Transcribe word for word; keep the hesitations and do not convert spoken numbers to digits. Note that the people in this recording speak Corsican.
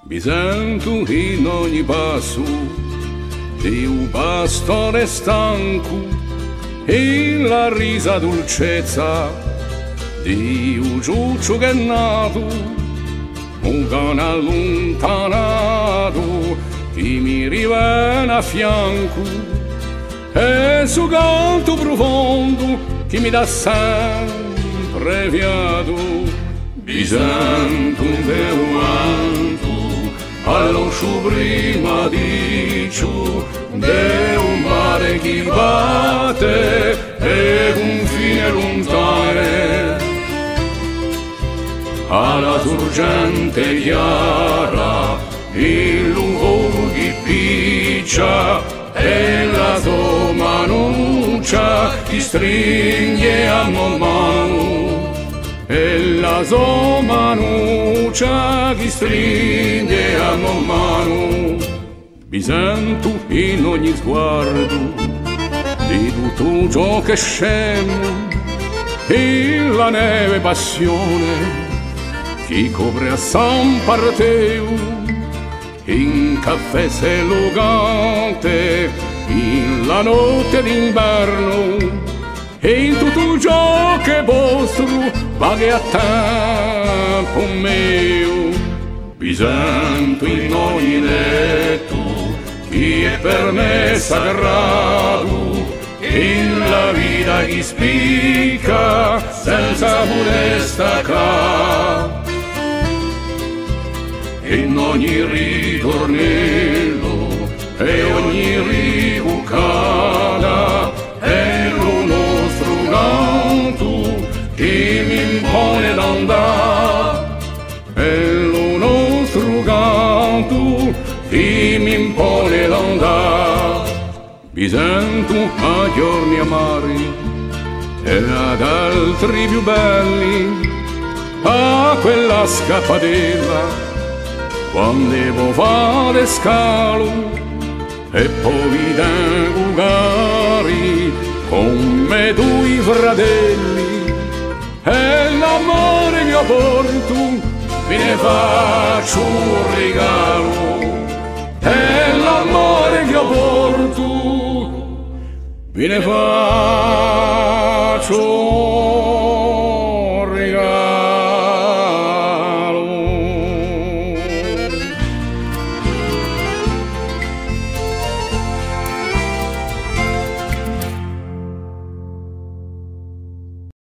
Mi sentu in ogni passu di u pastore stancu, in la risa dulcezza di u ciucciu ch'hè natu, un cane alluntanatu chì mi rivene à fiancu, è su cantu prufondu chì mi dà sempre fiatu. Mi sentu in u ventu, à l'osciu primaticu di u mare chì batte è cunfine luntane, à la surgente chjara, in lu focu chì piccia, è la so manuccia chì stringhje a mo manu, è la so manuccia chì stringhje a mo manu. Mi sentu in ogni sguardu di tuttu ciò ch'hè scemu, in la neve passione chì copre à San Barteu, in caffè s'elugante, in la notte d'invernu, è in tuttu ciò ch'hè vostru, ma chì hè tempu meu. Mi sentu in ogni dettu chì hè per mè sagratu, in la vita chì spicca senza pudè staccà. In ogni ritornellu è ogni ricuccata hè lu nostru cantu chì m'impone d'andà, hè lu nostru cantu chì m'impone d'andà. Mi sentu à ghjorni amari è ad altri più belli, à quella scappatella, quand'è vo fate scalu è po vi tengu cari cum'è dui fratelli. È l'amore ch'o portu, vi ne facciu un rigalu. È l'amore ch'o portu, vi ne facciu